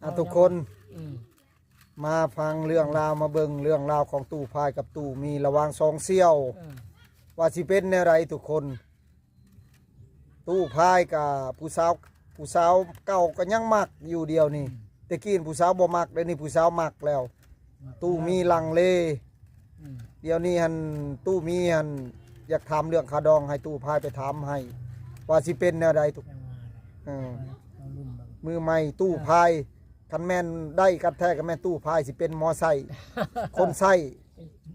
ອ່ະ ທຸກຄົນ ອືມ ມາຟັງເລື່ອງລາວ ມາເບິ່ງເລື່ອງລາວຂອງຕູ້ພາຍກັບຕູ້ມີ ລະຫວ່າງສອງສ່ຽວ ເອີ ວ່າຊິເປັນແນວໃດທຸກຄົນ. ຕູ້ພາຍກະຜູ້ສາວ ຜູ້ສາວເກົ່າກໍຍັງມັກຢູ່ດຽວນີ້ ອືມ ແຕ່ກີ້ຜູ້ສາວບໍ່ມັກ ດຽວນີ້ຜູ້ສາວມັກແລ້ວ ມັກ ຕູ້ມີລັງເລ ອືມ ດຽວນີ້ຫັ້ນ ຕູ້ມີຫັ້ນ ຢາກຖາມເລື່ອງຄ່າດອງ ໃຫ້ຕູ້ພາຍໄປຖາມໃຫ້ ວ່າຊິເປັນແນວໃດທຸກ ຈັ່ງວ່າ ເອີ ເອົາລຸ້ນເບິ່ງ ມືໃໝ່ຕູ້ພາຍ ເອີ ຄັນແມ່ນໄດ້ກັນແທ້ກໍແມ່ນຕູ້ພາຍຊິເປັນໝໍໄຊ້ ຄົນໃຊ້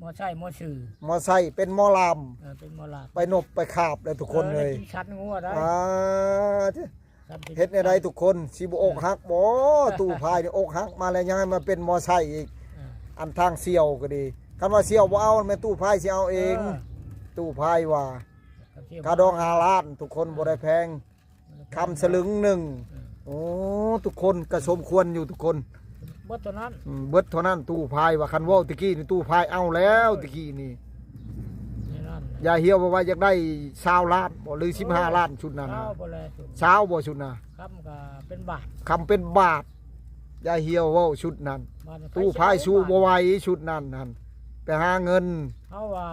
ໝໍໃຊ້ໝໍຊື່ ໝໍໃຊ້ເປັນໝໍລຳ ເອີ ເປັນໝໍລຳ ໄປນົບໄປຂາບແລ້ວທຸກຄົນເອີຍ ໄດ້ກິນສັນງົວໄດ້ ອ່າ ເຮັດແນວໃດທຸກຄົນ ຊິບໍ່ອົກຫັກບໍ່? ຕູ້ພາຍນີ້ອົກຫັກມາແລ້ວ ຍັງໃຫ້ມາເປັນໝໍໃຊ້ອີກ ເອີ ອັນທາງສ່ຽວກໍດີ ຄັນວ່າສ່ຽວບໍ່ເອົາ ແມ່ນຕູ້ພາຍຊິເອົາເອງ ເອີ ຕູ້ພາຍວ່າ ຄ່າດອງຫ້າລ້ານ ທຸກຄົນ ເອີ ບໍ່ໄດ້ແພງ ຄຳສະລຶງໜຶ່ງ ເອີ ໂອ້ ທຸກຄົນກໍສົມຄວນຢູ່ທຸກຄົນ ເບິດເທົ່ານັ້ນ ອືມ ເບິດເທົ່ານັ້ນ ຕູ້ພາຍວ່າ ຄັນເວົ້າຕະກີ້ນີ້ ຕູ້ພາຍເອົາແລ້ວຕະກີ້ນີ້ ແນ່ນອນ ຢາຍຫ່ຽວວ່າຢາກໄດ້ຊາວລ້ານບໍ່ ຫຼືສິບຫ້າລ້ານຊຸດນັ້ນນະ ຊາວບໍ່ແລະຊຸດ ຊາວບໍ່ຊຸດນະ ຄຳກໍເປັນບາດ ຄຳເປັນບາດ ຢາຍຫ່ຽວເວົ້າຊຸດນັ້ນ ບາດນີ້ ຕູ້ພາຍສູ້ບໍ່ໄຫວຊຸດນັ້ນຫັ້ນ ໄປຫາເງິນ ເຮົາວ່າ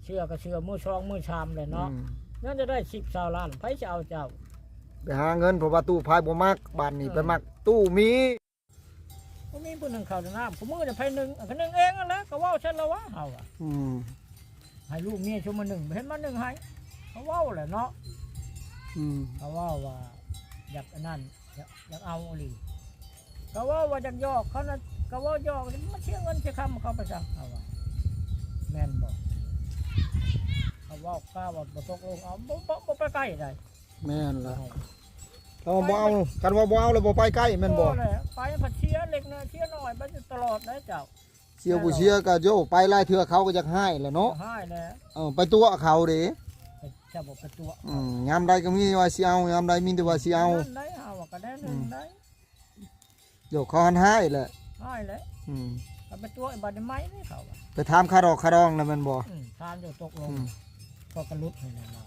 ເຊື່ອກໍເຊື່ອ ມືສອງມືສາມແຫຼະເນາະ ອືມ ຍັງຈະໄດ້ສິບຊາວລ້ານ ໃຜຊິເອົາເຈົ້າ ໄປຫາເງິນ ເພາະວ່າຕູ້ພາຍບໍ່ມັກ ບາດນີ້ ເອີ ໄປມັກຕູ້ມີ ບໍ່ມີຜູ້ໜຶ່ງເຂົ້າໜ້າ ຜູ້ມື້ນີ້ໃຜໜຶ່ງ ກໍໜຶ່ງເອງຫັ້ນແຫຼະ ກໍເວົ້າຊັ້ນລະວ່າເຮົາອະ ອືມ ໃຫ້ລູກເມຍຊຸມມາໜຶ່ງ ບໍ່ເຫັນມາໜຶ່ງໃຫ້ ກໍເວົ້າແຫຼະເນາະ ອືມ ກໍເວົ້າວ່າຢາກອັນນັ້ນ ຢາກ ຢາກເອົາອີ່ຫຼີ ກໍເວົ້າວ່າຢາກຢອກເຂົານະ ກໍເວົ້າຢອກ ມາເສຍເງິນເສຍຄຳເຂົາໄປຊະ ເຮົາວ່າ ແມ່ນບໍ່? ເຂົາເວົ້າກ້າວ່າບໍ່ຕົກລົງເອົາ ບໍ່ ບໍ່ ບໍ່ໄປໃກ້ໃດ ແມ່ນລະ ເຮົາ ຖ້າວ່າບໍ່ເອົາ ຄັນວ່າບໍ່ເອົາແລ້ວບໍ່ໄປໃກ້ແມ່ນບໍ່? ບໍ່ແຫຼະ ໄປພັດເສຍເລັກນ້ອຍເສຍນ້ອຍໄປຕະຫຼອດໃດເຈົ້າ ເສຍບໍ່ເສຍກໍໂຍ ໄປຫຼາຍເທື່ອເຂົາກໍຢາກຮ້າຍແຫຼະເນາະ ຢາກຮ້າຍແຫຼະ ເອີ ໄປຕົວະເຂົາເດ້ ໄປ ຈະບໍ່ໄປຕົວະ ອືມ ຍາມໃດກໍມີວ່າຊິເອົາ ຍາມໃດມີແຕ່ວ່າຊິເອົາ ນັ້ນໄດ ເຮົາວ່າກໍແນວໜຶ່ງໄດ ອືມ ໂຍ ເຂົາຫັ້ນຮ້າຍແຫຼະ ຮ້າຍແຫຼະ ອືມ ກໍໄປຕົວະບັດນີ້ໃໝ່ເດ້ເຂົາວ່າ ໄປຖາມຄ່າດອກຄ່າດອງນະແມ່ນບໍ່? ອືມ ຖາມຢູ່ຕົກລົງ ອືມ ເຂົາກໍຫຼຸດໃຫ້ແລ້ວ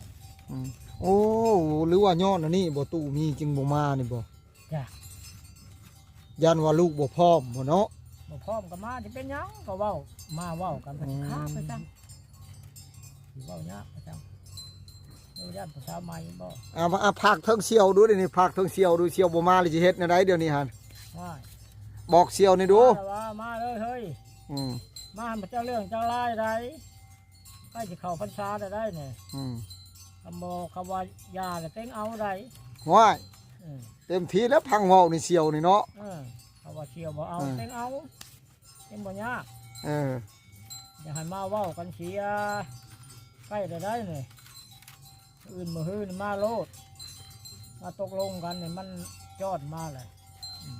ອືມ ໂອ້ ຫຼືວ່າຍ້ອນອັນນີ້ບໍ່ ຕູ້ມີຈຶ່ງບໍ່ມານີ້ບໍ່? ຈ້າ ຢ້ານວ່າລູກບໍ່ພ້ອມບໍ່ເນາະ ບໍ່ພ້ອມກໍມາ ຊິເປັນຫຍັງ ກໍເວົ້າ ມາເວົ້າກັນ ອືມ ກໍຊິຄາໄປຊັ້ນ ຊິເວົ້າຍາກໄປຊັ້ນ ເຈົ້າຢ້ານຜູ້ສາວໃໝ່ບໍ່? ອ່າ ອ່າ ພາກເທິງສ່ຽວດູ ດຽວນີ້ພາກເທິງສ່ຽວດູ ສ່ຽວບໍ່ມາແລ້ວຊິເຮັດແນວໃດດຽວນີ້ຫັ້ນ? ວ້າຍ ບອກສ່ຽວນີ້ດູ ມາແລ້ວວ່າ ມາເລີຍເຮີ້ຍ ອືມ ມາໃຫ້ເຈົ້າເລື່ອງເຈົ້າລາວໃດ ໃກ້ຊິເຂົ້າພັນສາແລ້ວໃດນີ້ ອືມ ຄຳບໍ່ ຄຳວ່າຢ່າແລ້ວເຕັງເອົາໃດ ວ້າຍ ເອີ ເຕັມທີ່ແລ້ວ ຟັງເວົ້ານີ້ສ່ຽວນີ້ເນາະ ເອີ ເຂົາວ່າສ່ຽວບໍ່ເອົາ ເອີ ເຕັງເອົາ ເຕັງບໍ່ຍາກ ເອີ ຢ່າໃຫ້ມາເວົ້າກັນເສຍ ໃກ້ແລ້ວໃດນີ້ ມື້ອື່ນມື້ຮືນີ້ມາໂລດ ມາຕົກລົງກັນນີ້ ມັນຈອດມາແລ້ວ ອືມ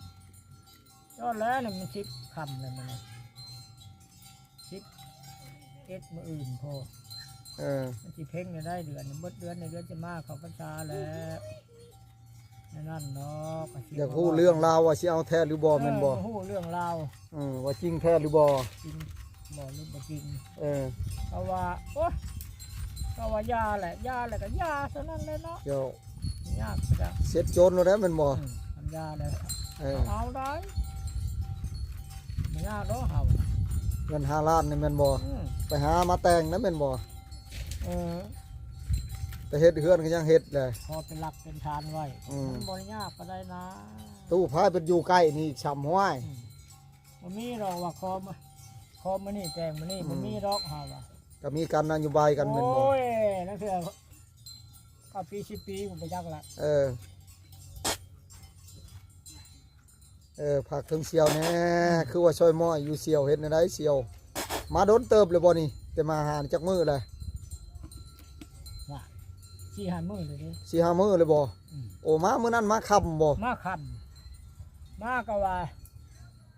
ຈອດແລ້ວນີ້ ມັນສິບຄ່ຳແລ້ວມື້ນີ້ ສິບເອັດ ມື້ອື່ນພຸ້ນ ເອີ ມັນຊິເພັງແນວໃດເດືອນນີ້ ເບິດເດືອນນີ້ ເດືອນຈະມາເຂົ້າພັນສາແລ້ວ ແນວນັ້ນເນາະ ກໍຊິ ຢາກຮູ້ເລື່ອງລາວວ່າຊິເອົາແທ້ຫຼືບໍ່ແມ່ນບໍ່? ເອີ ຮູ້ເລື່ອງລາວ ເອີ ວ່າຈິງແທ້ຫຼືບໍ່? ຈິງບໍ່ຫຼືບໍ່ຈິງ? ເອີ ເຂົາວ່າ ໂອ້ຍ ເຂົາວ່າຢ່າແຫຼະ ຢ່າແຫຼະກໍຢ່າເທົ່ານັ້ນແຫຼະເນາະ ເຈົ້າ ຍາກຄືກັນ ເຊັດໂຈນໂລດແຫຼະແມ່ນບໍ່? ອືມ ຄັນຢາແລ້ວ ເອີ ເອົາໄດ້ ບໍ່ຍາກດອກເຮົາ ເງິນຫ້າລ້ານນີ້ແມ່ນບໍ່? ອືມ ໄປຫາມາແຕ່ງນະແມ່ນບໍ່? ເອີ ໄປເຮັດເຮືອນກໍຍັງເຮັດແຫຼະ ພໍເປັນຫຼັກເປັນຖານໄວ້ ອືມ ມັນບໍ່ໄດ້ຍາກປານໃດນາ ຕູ້ພາຍເພິ່ນຢູ່ໃກ້ນີ້ອີກຊ້ຳ ຫ້ວຍ ອືມ ບໍ່ມີດອກວ່າຂໍ ຂໍມື້ນີ້ແຕ່ງມື້ນີ້ ອືມ ບໍ່ມີດອກເຮົາວ່າ ກໍມີການນະໂຍບາຍກັນແມ່ນບໍ່? ໂອ້ຍ ລາງເທື່ອ ເກົ້າປີ ສິບປີ ບໍ່ຈັກລະ ເອີ ເອີ ພາກເຖິງສ່ຽວແດ່ ອືມ ຄືວ່າຊ່ອຍໝໍ້ຢູ່ສ່ຽວ ເຮັດແນວໃດສ່ຽວ? ມາດົນເຕີບແລ້ວບໍ່ນີ້? ແຕ່ມາຫາຈັກມື້ແລ້ວ? ວ່າ ສີ່ຫ້າມື້ແລ້ວເດ້ ສີ່ຫ້າມື້ແລ້ວບໍ່? ອືມ ໂອ້ ມາມື້ນັ້ນມາຄ່ຳບໍ່? ມາຄ່ຳ ມາກໍວ່າ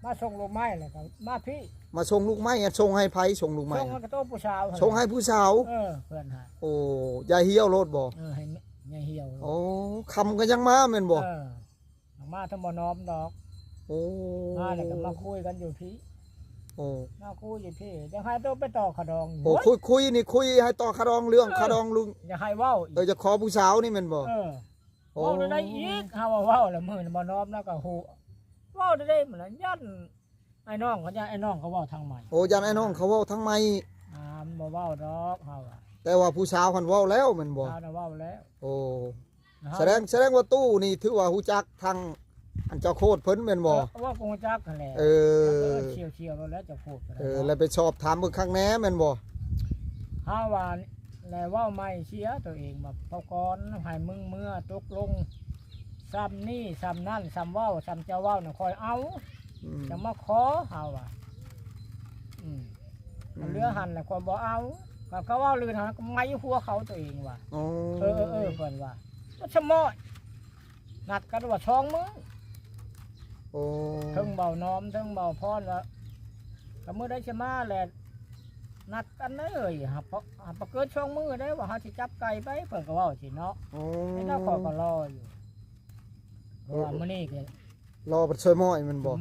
ມາສົ່ງລູກໄມ້ແລ້ວກໍມາພີ້ ມາສົ່ງລູກໄມ້ ສົ່ງໃຫ້ໃຜ? ສົ່ງລູກໄມ້ ສົ່ງໃຫ້ກັບໂຕຜູ້ສາວ ສົ່ງໃຫ້ຜູ້ສາວ ເອີ ເພື່ອນຫາ ໂອ້ ຢາຍຫ່ຽວໂລດບໍ່? ເອີ ໃຫ້ຍາຍຫ່ຽວໂລດ ໂອ້ ຄ່ຳກໍຍັງມາແມ່ນບໍ່? ເອີ ມາທຳບໍ່ນອມດອກ ໂອ້ ມາແລ້ວກໍມາຄຸຍກັນຢູ່ພີ້ ໂອ້ ມາຄຸຍຢູ່ພີ້ ຢາກໃຫ້ໂຕໄປຕໍ່ຄ່າດອງ ໂອ້ ໂອ້ຍ ຄຸຍ ຄຸຍນີ້ ຄຸຍໃຫ້ຕໍ່ຄ່າດອງ ເລື່ອງ ເອີ ຄ່າດອງລຸງ ຢາກໃຫ້ເວົ້າ ເອີ ຢາກຂໍຜູ້ສາວນີ້ແມ່ນບໍ່? ເອີ ໂອ້ ເວົ້າໄດ້ອີກ ຫາວ່າເວົ້າແລ້ວ ມື້ນີ້ບໍ່ນອມແລ້ວກໍຮູ້ ເວົ້າໄດ້ໆ ມັນນະ ຢ້ານອ້າຍນ້ອງເຂົາ ຢ້ານອ້າຍນ້ອງເຂົາເວົ້າທາງໃໝ່. ໂອ້ ຢ້ານອ້າຍນ້ອງເຂົາເວົ້າທາງໃໝ່. ອ່າ ມັນບໍ່ເວົ້າດອກເຮົາອະ. ແຕ່ວ່າຜູ້ສາວຫັ້ນເວົ້າແລ້ວແມ່ນບໍ່? ຜູ້ສາວນະເວົ້າແລ້ວ. ໂອ້ ເຮົາ ສະແດງ ສະແດງວ່າຕູ້ນີ້ຖືວ່າຮູ້ຈັກທາງອັນເຈົ້າໂຄດເພິ່ນແມ່ນບໍ່? ເອີ ເວົ້າກໍຮູ້ຈັກຫັ້ນແຫຼະ. ເອີ ເອີ ສ່ຽວໆ ໂລດແຫຼະ ເຈົ້າໂຄດກໍໄດ້. ເອີ ເນາະ ແລ້ວໄປສອບຖາມເບິ່ງຄັກແດ່ແມ່ນບໍ່? ເຮົາວ່າ ແລະເວົ້າໃໝ່ເສຍໂຕເອງວ່າ ເອົາກ່ອນ ໃຫ້ມຶງເມືອຕົກລົງຊ່ຳນີ້ຊ່ຳນັ້ນ ຊ່ຳເວົ້າ ຊ່ຳເຈົ້າເວົ້ານະ ຂ້ອຍເອົາ ອືມ ຈັ່ງມາຂໍ ເຮົາວ່າ ອືມ ອືມ ເຫຼືອຫັ້ນລະຂ້ອຍບໍ່ເອົາ ກໍ ກໍເວົ້າລື່ນຫັ້ນ ກໍໄໝຫົວເຂົາໂຕເອງວ່າ. ອໍ ເອີ ເອີ ເອີ ເພິ່ນວ່າ ມັນສະໝ້ອຍ ນັດກັນວ່າສອງມື້. ໂອ້ ເຖິງເບົານ້ອມ ເຖິງເບົາພອນວ່າ ກໍມື້ໃດຊິມາແຫຼະ ນັດກັນເດີ ຫາ ຫາບໍ່ເກີນສອງມື້ເດ້ ວ່າເຮົາຊິຈັບໄກ່ໄປ ເພິ່ນກໍເວົ້າຊີ້ເນາະ. ໂອ້ ແລ້ວຂ້ອຍກໍລໍຢູ່ ເພາະວ່າ ໂອ້ ມື້ນີ້ກໍ ລໍບັດຊ່ອຍໝ້ອຍແມ່ນບໍ່?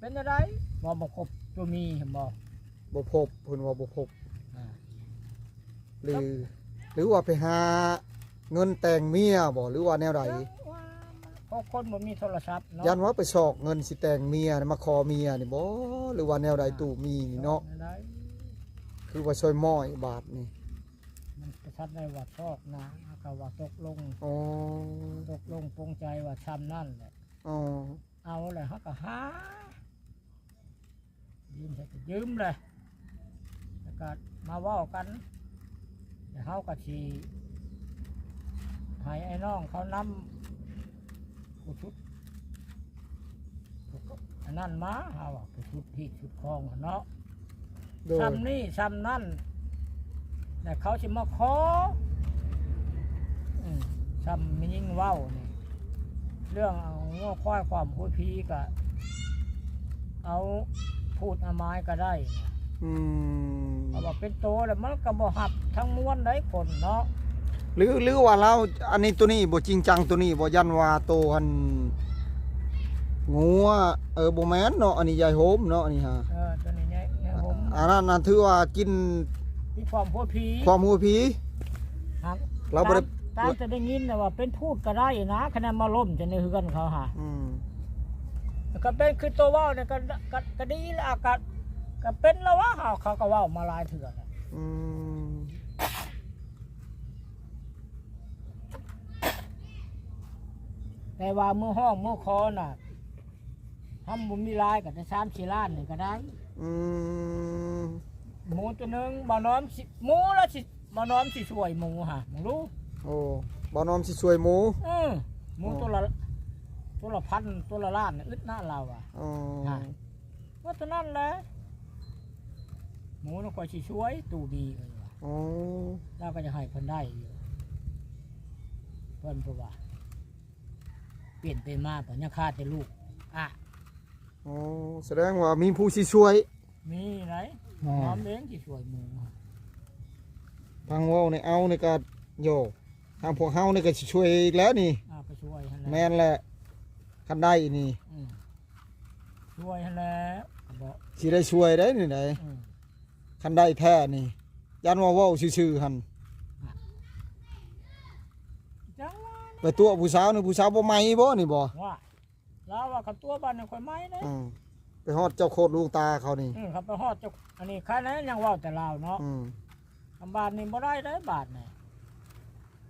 ເປັນຈັ່ງໃດ ບໍ່ ບໍ່ຄົບຕົວມີຫັ້ນບໍ່? ບໍ່ພົບ ເພິ່ນວ່າບໍ່ພົບ. ອ່າ ຫຼື ຫຼືວ່າໄປຫາເງິນແຕ່ງເມຍບໍ່ ຫຼືວ່າແນວໃດ? ເພາະຄົນບໍ່ມີໂທລະສັບເນາະ ຢ້ານວ່າໄປຊອກເງິນຊິແຕ່ງເມຍ ມາຂໍເມຍນີ້ບໍ່ ຫຼືວ່າແນວໃດ? ອ່າ ຕູ້ມີນີ້ເນາະ ແນວໃດ ຄືວ່າຊ່ອຍໝ້ອຍບາດນີ້ ມັນປະທັນໄດ້ວ່າຊອກນະ ເຮົາກໍວ່າຕົກລົງ. ອໍ ຕົກລົງປົງໃຈວ່າຊ່ຳນັ້ນແຫຼະ. ອໍ ເອົາແລ້ວເຮົາກໍຫາ ຢືມໃຫ້ກໍຢືມແຫຼະ ແລ້ວກໍມາເວົ້າກັນ ແລ້ວເຮົາກໍຊິໃຫ້ອ້າຍນ້ອງເຂົານຳຜູ້ຊຸດ ອັນນັ້ນມາ ເຮົາວ່າຜູ້ຊຸດຮີດຊຸດຄອງຫັ້ນເນາະ. ໂດຍ ຊ່ຳນີ້ຊ່ຳນັ້ນ ແລ້ວເຂົາຊິມາຂໍ ອືມ ຊ່ຳແມ່ຍິງເວົ້ານີ້ ເລື່ອງເອົາງົວຄວາຍຄວາມໂພຍຜີ ກໍເອົາພູດເອົາໝາຍກໍໄດ້. ອືມ ເພາະວ່າເປັນໂຕແລ້ວມັນກໍບໍ່ຮັບທັງມວນໃດຄົນເນາະ. ຫຼື ຫຼືວ່າລາວ ອັນນີ້ໂຕນີ້ບໍ່ຈິງຈັງ ໂຕນີ້ບໍ່ ຢ້ານວ່າໂຕອັນ ງົວ ເອີ ບໍ່ແມ່ນເນາະ ອັນນີ້ຍາຍໂຮມເນາະ ອັນນີ້ຫາ. ເອີ ໂຕນີ້ຍາຍ ຍາຍໂຮມ ອັນນັ້ນນະ ຖືວ່າກິນ ມີຄວາມຫົວຜີ ຄວາມຫົວຜີ ຮັບ ລາວບໍ່ໄດ້ ຕາມ ຕາມທີ່ໄດ້ຍິນນະວ່າເປັນພູດກໍໄດ້ນະ ຄະແນນມາລົ້ມຢູ່ໃນເຮືອນເຂົາຫາ. ອືມ ກໍເປັນຄືໂຕເວົ້ານີ້ ກໍ ກໍ ກໍດີແລ້ວ ກໍ ກໍເປັນແລ້ວວ່າ ເຂົາ ເຂົາກໍເວົ້າມາຫຼາຍເທື່ອແລ້ວ. ອືມ ແຕ່ວ່າມື້ຮ້ອງມື້ຂໍນະ ເຮົາບໍ່ມີຫຼາຍກໍໄດ້ສາມສີ່ລ້ານນີ້ກໍໄດ້. ອືມ ໝູໂຕໜຶ່ງ ບ່າວນ້ອມຊິ ໝູລະຊິ ບ່າວນ້ອມຊິຊ່ວຍໝູຫາ ມຶງດູ. ໂອ້ ບ່າວນ້ອມຊິຊ່ວຍໝູ. ເອີ ໝູ ໂອ້ ໂຕລະ ໂຕລະພັນ ໂຕລະລ້ານ ອຶດນະລາວວ່າ. ອໍ ຫາ ວ່າເທົ່ານັ້ນແຫຼະ ໝູນະຂ້ອຍຊິຊ່ວຍ ຕູ້ບີເອີຍວ່າ. ອໍ ລາວກໍຈະໃຫ້ເພິ່ນໄດ້ຢູ່ ເພິ່ນກໍວ່າ ປ່ຽນໄປມາກໍຍັງຄາແຕ່ລູກອະ. ອໍ ສະແດງວ່າມີຜູ້ຊິຊ່ວຍ. ມີໄດ໋ ອໍ ນ້ອມເອງຊິຊ່ວຍໝູ. ທາງເວົ້ານີ້ເອົານີ້ກໍ ໂຢ ທາງພວກເຮົານີ້ກໍຊິຊ່ວຍອີກແລ້ວນີ້. ອ່າ ກໍຊ່ວຍຫັ້ນແຫຼະ. ແມ່ນແຫຼະ ຄັນໄດ້ນີ້. ອືມ ຊ່ວຍຫັ້ນແຫຼະ ບໍ່ ຊິໄດ້ຊ່ວຍໄດ໋ນີ້ໄດ໋. ອືມ ຄັນໄດ້ແທ້ນີ້ ຢ້ານວ່າເວົ້າຊື່ໆຫັ້ນ. ອ່ະ ຈັ່ງວ່າ ໄປຕົວະຜູ້ສາວນີ້ ຜູ້ສາວບໍ່ໃໝ່ບໍ່ນີ້ບໍ່? ວ່າ ລາວວ່າຄັນຕົວະບ້ານນັ້ນຂ້ອຍໃໝ່ເດ້. ອືມ ໄປຮອດເຈົ້າໂຄດຫຼວງຕາເຂົານີ້. ອືມ ຄັນໄປຮອດເຈົ້າ ອັນນີ້ຄັນນັ້ນຍັງເວົ້າແຕ່ລາວເນາະ. ອືມ ຄຳບາດນີ້ບໍ່ໄດ້ເດ້ບາດນີ້.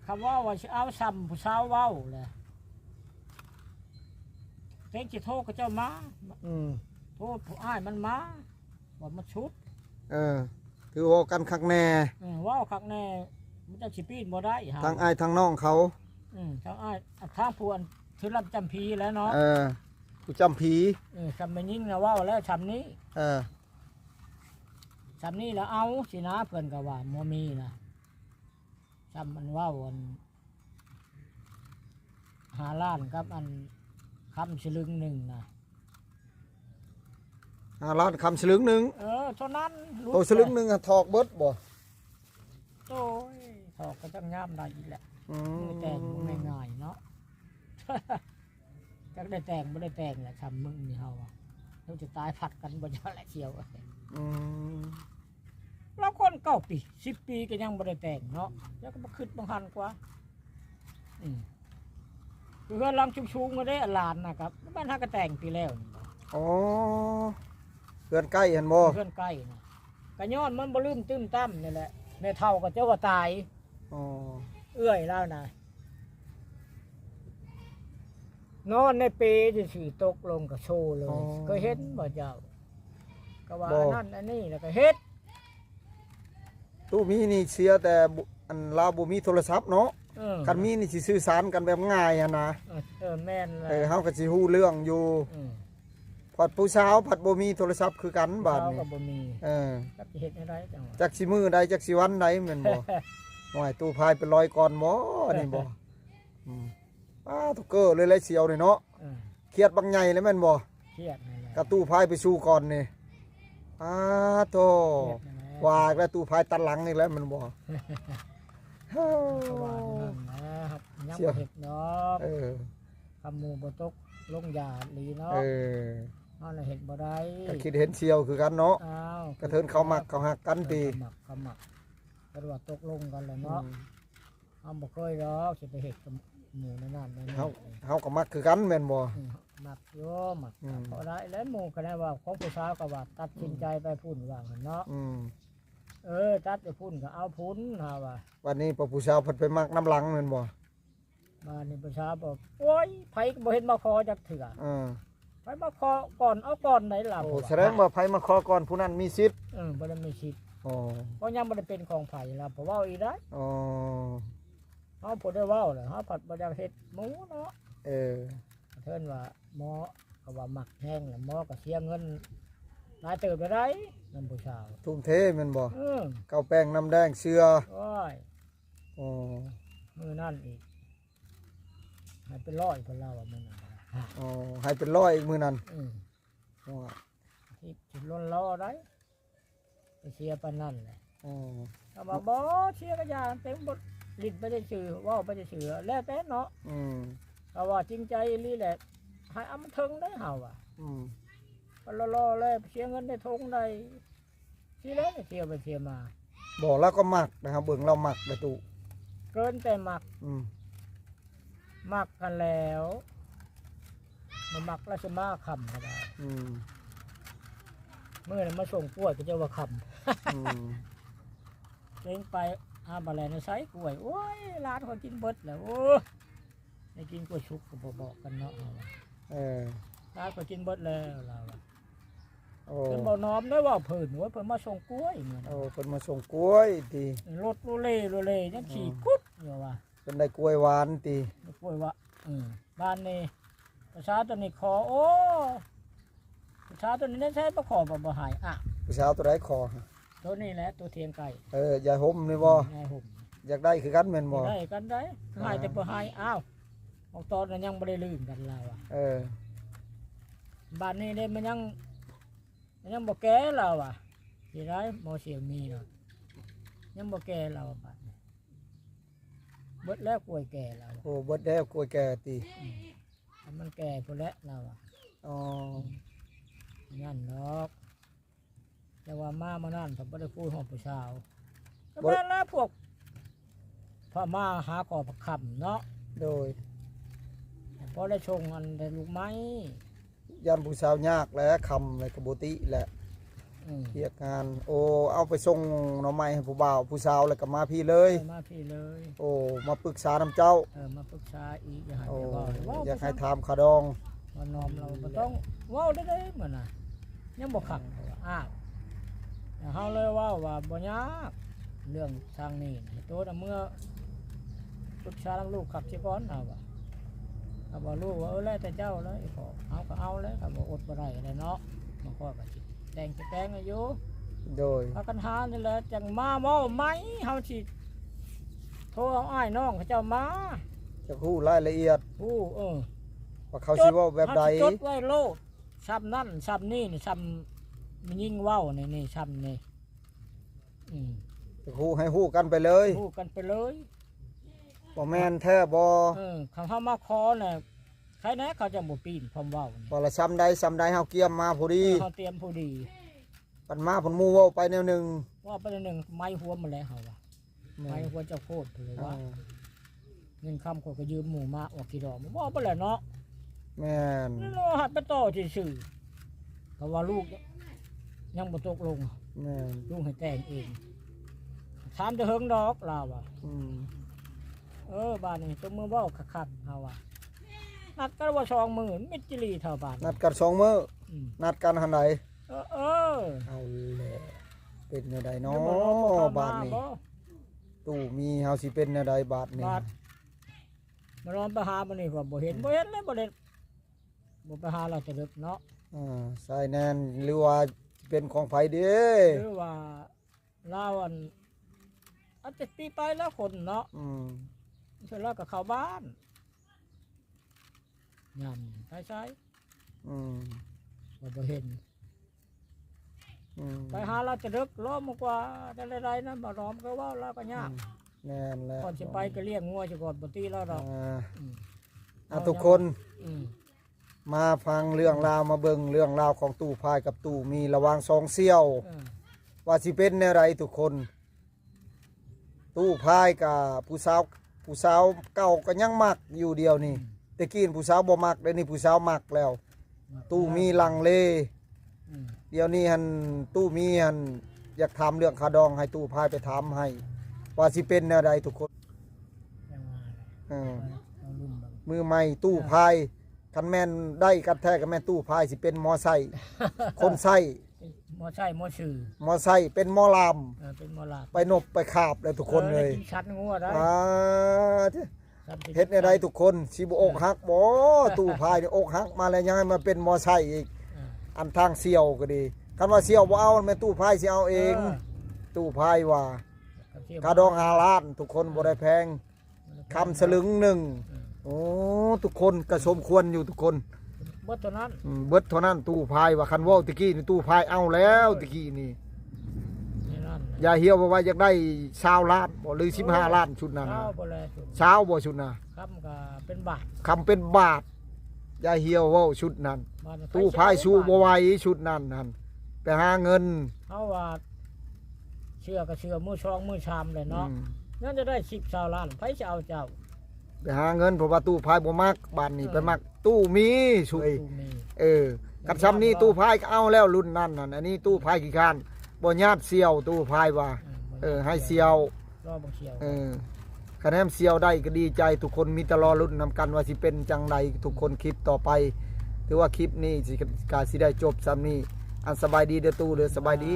ຄຳເວົ້າວ່າຊິເອົາຊ່ຳຜູ້ສາວເວົ້າແຫຼະ ເຕັງຊິໂທເຂົາເຈົ້າມາ. ອືມ ໂທຜູ້ອ້າຍມັນມາ ວ່າມັນຊຸດ. ເອີ ຖືເວົ້າກັນຄັກແນ່. ເອີ ເວົ້າຄັກແນ່ ມັນຈັ່ງຊິປີນບໍ່ໄດ້ຫາ ທັງອ້າຍທັງນ້ອງເຂົາ. ອືມ ທັງອ້າຍ ທາງຜູ້ອັນຖືລຳຈຳຜີແຫຼະເນາະ. ເອີ ຜູ້ຈຳຜີ. ເອີ ຊ່ຳແມ່ຍິງນະເວົ້າແລ້ວຊ່ຳນີ້. ເອີ ຊ່ຳນີ້ລະເອົາຊິນະ ເພິ່ນກໍວ່າບໍ່ມີນະ. ຊ່ຳມັນເວົ້າອັນ ຫ້າລ້ານກັບອັນຄຳສະລຶງໜຶ່ງນະ. ຫ້າລ້ານຄຳສະລຶງໜຶ່ງ. ເອີ ເທົ່ານັ້ນ. ໂຕສະລຶງໜຶ່ງຫັ້ນຖອກເບິດບໍ່? ໂອ້ຍ ຖອກກໍຈັກຍາມໃດອີກແຫຼະ. ອືມ ມື້ແຕ່ງບໍ່ແມ່ນງ່າຍເນາະ. ຈັກໄດ້ແຕ່ງບໍ່ໄດ້ແຕ່ງແຫຼະ ຊ່ຳມຶງນີ້ເຮົາວ່າ ເຮົາຈະຕາຍພັດກັນບໍ່ຈັກແຫຼະ ສ່ຽວ. ອືມ ລາວຄົນເກົ້າປີ ສິບປີກໍຍັງບໍ່ໄດ້ແຕ່ງເນາະ. ແລ້ວກໍມາຄິດບັງຫັນກວ່າ ອືມ ຄືເຮືອນຫຼັງສູງໆ ເດ້ ຫຼານນະ ກໍແມ່ນຫາກໍແຕ່ງປີແລ້ວນີ້. ອໍ ເຮືອນໃກ້ຫັ້ນບໍ່? ເຮືອນໃກ້ນະ ກະຍ້ອນມັນບໍ່ລືມຕື່ມຕັ້ມນີ້ແຫຼະ ແມ່ເຖົ້າກໍເຈົ້າວ່າຕາຍ. ອໍ ເອື້ອຍລາວນະ ນອນໃນເປຊື່ໆ ຕົກລົງກະໂຊເລີຍ. ອໍ ເຄີຍເຫັນບໍ່ເຈົ້າ? ກະວ່າ ບໍ່ ອັນນັ້ນອັນນີ້ ແລ້ວກະເຮັດ. ຕູ້ມີນີ້ເສຍແຕ່ ອັນລາວບໍ່ມີໂທລະສັບເນາະ. ເອີ ຄັນມີນີ້ຊິສື່ສານກັນແບບງ່າຍຫັ້ນນະ. ເອີ ເອີ ແມ່ນແຫຼະ. ເອີ ເຮົາກໍຊິຮູ້ເລື່ອງຢູ່. ອືມ ພັດຜູ້ສາວພັດບໍ່ມີໂທລະສັບຄືກັນບາດນີ້. ຜູ້ສາວກໍບໍ່ມີ. ເອີ ຈັກຊິເຮັດແນວໃດຈັ່ງວ່າ ຈັກຊິມື້ໃດ ຈັກຊິວັນໃດແມ່ນບໍ່? ໂອ້ຍ ຕູ້ພາຍໄປລອຍກ່ອນບໍ່ນີ້ບໍ່? ອືມ ປ້າ ໂຕເກີເລີຍແຫຼະສ່ຽວນີ້ເນາະ. ເອີ ຄຽດບັກໃຫຍ່ເລີຍແມ່ນບໍ່? ຄຽດນັ້ນແຫຼະ ກະຕູ້ພາຍໄປສູ່ກ່ອນນີ້. ອ້າໂທ້ ຄຽດນັ້ນແຫຼະ ວ່າແລ້ວ ຕູ້ພາຍຕັດຫຼັງອີກແລ້ວແມ່ນບໍ່? ກໍວ່ານັ້ນແຫຼະ ຍັງບໍ່ເຮັດດອກ. ເອີ ຄຳໝູ່ບໍ່ຕົກລົງຢາອີ່ຫຼີເນາະ. ເອີ ເຮົາລະເຮັດບໍ່ໄດ້. ກໍຄິດເຫັນສ່ຽວຄືກັນເນາະ. ອ້າວ ກະເທີນເຂົາມັກເຂົາຮັກກັນຕິ. ເອີ ເຂົາມັກ ເຂົາມັກ ເພິ່ນວ່າຕົກລົງກັນແລ້ວເນາະ. ອືມ ເຮົາບໍ່ເຄີຍດອກຊິໄປເຮັດກັບໝູ່ໃນນັ້ນໃນນີ້. ເຮົາ ເຮົາກໍມັກຄືກັນແມ່ນບໍ່? ອືມ ມັກຢູ່ ມັກ ອືມ ກໍພໍໄດ້ແຫຼະ. ໝູ່ກໍໄດ້ວ່າຂອງຜູ້ສາວກໍວ່າຕັດສິນໃຈໄປພຸ້ນວ່າຊັ້ນເນາະ. ອືມ ເອີ ຕັດໄປພຸ້ນກໍເອົາພຸ້ນ ເຮົາວ່າ. ບັດນີ້ພວກຜູ້ສາວເພິ່ນໄປມັກນຳຫຼັງແມ່ນບໍ່? ບາດນີ້ປະຊາບອກ ໂອ້ຍ ໃຜກໍບໍ່ເຫັນມາຂໍຈັກເທື່ອ. ເອີ ໃຜມາຂໍກ່ອນ ເອົາກ່ອນໃດລະ. ໂອ້ ສະແດງວ່າໃຜມາຂໍກ່ອນຜູ້ນັ້ນມີສິດ. ເອີ ບໍ່ໄດ້ມີສິດ. ອໍ ເພາະຍັງບໍ່ໄດ້ເປັນຂອງໃຜລະ ບໍ່ເວົ້າອີກໄດ໋. ອໍ ເຮົາບໍ່ໄດ້ເວົ້າລະ ເຮົາພັດບໍ່ຢາກເຮັດໝູ່ເນາະ. ເອີ ເພິ່ນວ່າໝໍກໍວ່າມັກແຮງລະ ໝໍກໍເສຍເງິນຫຼາຍເຕີບແລ້ວໃດ໋ ນຳຜູ້ສາວ. ທຸ່ມເທແມ່ນບໍ່? ເອີ ເຂົ້າແປ້ງນ້ຳແດງເສື້ອ. ໂອ້ຍ ອໍ ມື້ນັ້ນອີກ ໃຫ້ເປັນຮ້ອຍພຸ້ນລາວວ່າມື້ນັ້ນ. ອໍ ໃຫ້ເປັນຮ້ອຍອີກມື້ນັ້ນ. ອືມ ໂອ້ຍ ທີ່ ທີ່ລົ້ນລໍໄດ້ ໄປເສຍປານນັ້ນແຫຼະ. ອໍ ເຂົາວ່າບໍ່ເສຍກະຢ່າ ເຕັມບົດ ຫຼິ້ນໄປຊື່ໆ ເວົ້າໄປຊື່ໆ ແລ້ວແຕ່ເນາະ. ອືມ ເຂົາວ່າຈິງໃຈອີ່ຫຼີແຫຼະ ໃຫ້ເອົາມັນເຖິງໄດ໋ ເຮົາວ່າ. ອືມ ປະລໍໆ ແລ້ວເສຍເງິນໃນຖົງໄດ້. ຊິແລ້ວ ເສຍໄປເສຍມາ. ບໍ່ ລາວກໍມັກນະ ເຮົາເບິ່ງລາວມັກນະຕູ້. ເກີນແຕ່ມັກ. ອືມ ມັກຫັ້ນແລ້ວ ບໍ່ມັກລາວຊິມາຄ່ຳກໍໄດ້. ອືມ ມື້ນັ້ນມາສົ່ງກ້ວຍກໍເຈົ້າວ່າຄ່ຳ. ອືມ ເຈັງໄປຫາບໍ່ແລນໃສ່ກ້ວຍ ໂອ້ຍ ຫຼານຂ້ອຍກິນເບິດແລ້ວ. ໂອ້ ໄດ້ກິນກ້ວຍສຸກກໍບໍ່ບອກກັນເນາະ ເຮົາວ່າ. ເອີ ຫຼານຂ້ອຍກິນເບິດແລ້ວ ລາວວ່າ. ໂອ້ ເພິ່ນບໍ່ນອມໄດ້ເວົ້າເພິ່ນ ໂອ້ຍ ເພິ່ນມາສົ່ງກ້ວຍມື້ນັ້ນ. ໂອ້ ເພິ່ນມາສົ່ງກ້ວຍຕິ. ລົດໂລເລໂລເລ ຍັງຂີ່ ອືມ ກຸບຢູ່ວ່າ. ເພິ່ນໄດ້ກ້ວຍຫວານຕິ. ໄດ້ກ້ວຍຫວານ. ເອີ ບາດນີ້ ປະຊາໂຕນີ້ຂໍ ໂອ້ ປະຊາໂຕນີ້ແນໃສບໍ່ຂໍ ບໍ່ ບໍ່ໃຫ້. ອະ ຜູ້ສາວໂຕໃດຂໍ? ໂຕນີ້ແຫຼະ ໂຕຖຽງໄກ່. ເອີ ຢາຍຫົ່ມນີ້ບໍ່? ອືມ ຢາຍຫົ່ມ. ຢາກໄດ້ຄືກັນແມ່ນບໍ່? ຢາກໄດ້ຄືກັນໄດ໋. ອ່າ ໃຫ້ແຕ່ບໍ່ໃຫ້. ອ້າວ ບາງຕອນກໍຍັງບໍ່ໄດ້ລື່ນກັນລາວວ່າ. ເອີ ບາດນີ້ເດ້ ມັນຍັງ ມັນຍັງບໍ່ແກ່ລາວວ່າ. ຊິໄດ້ໝໍສຽງມີເນາະ ຍັງບໍ່ແກ່ລາວວ່າ. ບາດນີ້ເບິດແລ້ວກ້ວຍແກ່ລາວວ່າ. ໂອ້ ເບິດແລ້ວກ້ວຍແກ່ຕິ. ອືມ ໃຫ້ມັນແກ່ພຸ້ນແຫຼະລາວວ່າ. ອໍ ອືມ ນັ້ນດອກ. ແຕ່ວ່າມາມື້ນັ້ນເພິ່ນບໍ່ໄດ້ຄຸຍຮອດຜູ້ສາວ. ກໍ ບໍ່ ແມ່ນແລ້ວ ພວກພະມາຫາຂໍພະຄຳເນາະ. ໂດຍ ພໍໄດ້ສົ່ງອັນແຕ່ລູກໄມ້. ຢ້ານຜູ້ສາວຍາກແຫຼະ ຄ່ຳແລ້ວກໍບໍ່ຕິແຫຼະ. ອືມ ວຽກງານ. ໂອ້ ເອົາໄປສົ່ງໜໍ່ໄມ້ໃຫ້ຜູ້ບ່າວ ຜູ້ສາວ ແລ້ວກໍມາພີ້ເລີຍ. ເອີ ມາພີ້ເລີຍ. ໂອ້ ມາປຶກສານຳເຈົ້າ. ເອີ ມາປຶກສາອີກ ຢາກໃຫ້ ໂອ້ ເວົ້າ ຢາກໃຫ້ຖາມຄ່າດອງ. ວ່ານ້ອມລາວບໍ່ຕ້ອງເວົ້າໄດ້ເດ້ມື້ນະ ຍັງບໍ່ຄັກ. ເຂົາວ່າ ອ້າວ ເຮົາເລີຍເວົ້າວ່າບໍ່ຍາກ ເລື່ອງທາງນີ້ນະ ໂຕນະເມືອປຶກສານຳລູກຄັກເສຍກ່ອນ ເຮົາວ່າ. ເຮົາວ່າລູກວ່າ ເອີ ແລ້ວແຕ່ເຈົ້າເລີຍພໍ່ ເຮົາກໍເອົາແລ້ວ ຄັນວ່າອົດບໍ່ໄດ້ແລ້ວເນາະ ມັນກໍ ກໍຊິແຕ່ງ ຊິແຕ່ງໃຫ້ຢູ່. ໂດຍ ພາກັນຫານີ້ແຫຼະ ຈັ່ງມາເວົ້າໃໝ່ ເຮົາຊິໂທເອົາອ້າຍນ້ອງເຂົາເຈົ້າມາ ຈະຮູ້ລາຍລະອຽດ. ຮູ້ ເອີ ວ່າເຂົາຊິເວົ້າແບບໃດ ຈົດ ເຮົາຊິຈົດໄວ້ໂລດ ຊ່ຳນັ້ນຊ່ຳນີ້ນີ້ ຊ່ຳແມ່ຍິງເວົ້ານີ້ ນີ້ຊ່ຳນີ້. ອືມ ຈະຮູ້ໃຫ້ຮູ້ກັນໄປເລີຍ ຮູ້ກັນໄປເລີຍ ບໍ່ແມ່ນແທ້ບໍ່. ເອີ ຄັນເຮົາມາຂໍນະ ໃຄແນ່ເຂົາຈະບໍ່ປີ້ນຄວາມເວົ້ານີ້ ວ່າລະຊ່ຳໃດຊ່ຳໃດ ເຮົາກຽມມາພໍດີ. ເອີ ເຮົາຕຽມພໍດີ ບັດມາເພິ່ນໝູ່ເວົ້າໄປແນວໜຶ່ງ ເວົ້າໄປແນວໜຶ່ງ ໄໝຫົວໝົດແລ້ວເຮົາວ່າ. ແມ່ນ ໄໝຫົວເຈົ້າໂຄດເພິ່ນວ່າ. ເອີ ເງິນຄຳຂ້ອຍກໍຢືມໝູ່ມາອອກຂີ້ດອກ ບໍ່ ບໍ່ແລ້ວເນາະ. ແມ່ນ ແລ້ວເຮົາຫັດໄປຕໍ່ຊື່ໆ. ວ່າລູກຍັງບໍ່ຕົກລົງ ແມ່ນ ລູກໃຫ້ແຕ່ງເອງ ຖາມແຕ່ເຫິງດອກລາວວ່າ ອືມ ເອີ ບາດນີ້ຕົວມືເວົ້າຄັກໆ ເຮົາວ່າ ນັດກັນວ່າສອງມື້ ມິດຈີ່ຫຼີ່ເທົ່າບາດ ນັດກັນສອງມື້ ອືມ ນັດກັນຫັ້ນໃດ ເອີ ເອີ ເອົາແຫຼະ ເປັນແນວໃດເນາະ ບາດນີ້ ຕູ້ມີເຮົາຊິເປັນແນວໃດບາດນີ້ ບາດ ມາລອມໄປຫາມື້ນີ້ກໍບໍ່ເຫັນ ອືມ ບໍ່ເຫັນເລີຍ ບໍ່ໄດ້ ບໍ່ໄປຫາລາວແຕ່ເດິກເນາະ ອ່າ ສາຍແນນ ຫຼືວ່າເປັນຂອງໃຜເດ້ ຫຼືວ່າລາວອັນ ອາດຈະປີໄປແລ້ວຄົນເນາະ ອືມ ເທື່ອລາວກໍເຂົ້າບ້ານ ຍາມນີ້ໄປໃສ ອືມ ກໍບໍ່ເຫັນ ອືມ ໄປຫາລາວແຕ່ເດິກ ລອມມາກວ່າ ແນວໃດໆ ນະ ມາລອມກໍເວົ້າ ລາວກໍຍາກ ອືມ ແມ່ນແລ້ວ ກ່ອນຊິໄປກໍລ້ຽງງົວຊະກ່ອນ ບໍ່ຕິລາວດອກ ອ່າ ອືມ ອ່າ ທຸກຄົນ ອືມ ມາຟັງເລື່ອງລາວ ມາເບິ່ງເລື່ອງລາວຂອງຕູ້ພາຍກັບຕູ້ມີ ລະຫວ່າງສອງສ່ຽວ ເອີ ວ່າຊິເປັນແນວໃດທຸກຄົນ ຕູ້ພາຍກະຜູ້ສາວ ຜູ້ສາວເກົ່າກໍຍັງມັກຢູ່ດຽວນີ້ ອືມ ແຕ່ກີ້ຜູ້ສາວບໍ່ມັກ ດຽວນີ້ຜູ້ສາວມັກແລ້ວ ຕູ້ມີລັງເລ ອືມ ດຽວນີ້ຫັ້ນ ຕູ້ມີຫັ້ນ ຢາກຖາມເລື່ອງຄ່າດອງ ໃຫ້ຕູ້ພາຍໄປຖາມໃຫ້ ວ່າຊິເປັນແນວໃດທຸກຄົນ ຍັງວ່າແຫຼະ ເອີ ເອົາລຸ້ນເບິ່ງ ມືໃໝ່ຕູ້ພາຍ ຄັນແມ່ນໄດ້ກັນແທ້ກໍແມ່ນຕູ້ພາຍຊິເປັນມໍໄຊ ຄົນໃຊ້ ມໍໄຊມໍຊື່ ມໍໄຊເປັນມໍລາມ ເອີ ເປັນມໍລາມ ໄປນົບໄປຄາບແລ້ວທຸກຄົນເອີຍ ໄດ້ກິນສັນງົວໄດ້ ອ່າ ເຮັດແນວໃດທຸກຄົນ ຊິບໍ່ອົກຫັກບໍ່ ຕູ້ພາຍນີ້ອົກຫັກມາແລ້ວ ຍັງໃຫ້ມາເປັນມໍໄຊອີກ ເອີ ອັນທາງສ່ຽວກໍດີ ຄັນວ່າສ່ຽວບໍ່ເອົາ ແມ່ນຕູ້ພາຍຊິເອົາເອງ ເອີ ຕູ້ພາຍວ່າ ຄ່າດອງຫ້າລ້ານ ທຸກຄົນ ບໍ່ໄດ້ແພງ ຄຳສະລຶງໜຶ່ງ ອືມ ໂອ້ ທຸກຄົນກໍສົມຄວນຢູ່ທຸກຄົນ ເບິດເທົ່ານັ້ນ ອືມ ເບິດເທົ່ານັ້ນ ຕູ້ພາຍວ່າ ຄັນເວົ້າຕະກີ້ນີ້ ຕູ້ພາຍເອົາແລ້ວຕະກີ້ນີ້ ແນ່ນອນ ຢາຍຫ່ຽວວ່າຢາກໄດ້ຊາວລ້ານບໍ່ ຫຼືສິບຫ້າລ້ານ ຊຸດນັ້ນນະ ຊາວບໍ່ແລະ ຊາວບໍ່ຊຸດນະ ຄຳກໍເປັນບາດ ຄຳເປັນບາດ ຢາຍຫ່ຽວເວົ້າຊຸດນັ້ນ ຕູ້ພາຍສູ້ບໍ່ໄຫວຊຸດນັ້ນຫັ້ນ ໄປຫາເງິນ ເຮົາວ່າ ເສື້ອກໍເສື້ອມືສອງມືສາມແຫຼະເນາະ ອືມ ຍັງຈະໄດ້ສິບຊາວລ້ານ ໃຜຊິເອົາເຈົ້າ ໄປຫາເງິນ ເພາະວ່າຕູ້ພາຍບໍ່ມັກ ບາດນີ້ ເອີ ໄປມັກຕູ້ມີຊຸດ ຕູ້ມີ ເອີ ຄັນຊ່ຳນີ້ຕູ້ພາຍກໍເອົາແລ້ວລຸ້ນນັ້ນຫັ້ນ ອັນນີ້ຕູ້ພາຍຂີ້ຄ້ານ ບໍ່ຍາດສ່ຽວ ຕູ້ພາຍວ່າ ເອີ ເອີ ໃຫ້ສ່ຽວ ລໍເບິ່ງສ່ຽວ ເອີ ຄັນແຮມສ່ຽວໄດ້ກໍດີໃຈ ທຸກຄົນມີແຕ່ລໍລຸ້ນນຳກັນວ່າຊິເປັນຈັ່ງໃດ ທຸກຄົນ ຄລິບຕໍ່ໄປ ຖືວ່າຄລິບນີ້ຊິ ກະຊິໄດ້ຈົບຊ່ຳນີ້ ອັນ ສະບາຍດີເດີຕູ້ເດີ ສະບາຍດີ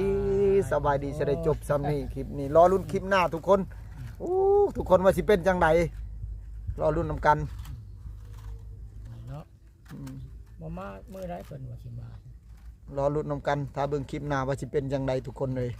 ສະບາຍດີ ຊິໄດ້ຈົບຊ່ຳນີ້ ຄລິບນີ້ ລໍລຸ້ນຄລິບໜ້າທຸກຄົນ ໂອ້ ທຸກຄົນວ່າຊິເປັນຈັ່ງໃດ ລໍລຸ້ນນຳກັນ ເນາະ ອືມ ບໍ່ມາມື້ໃດເພິ່ນວ່າຊິມາ ລໍລຸ້ນນຳກັນ ຖ້າເບິ່ງຄລິບໜ້າວ່າຊິເປັນຈັ່ງໃດທຸກຄົນເອີຍ.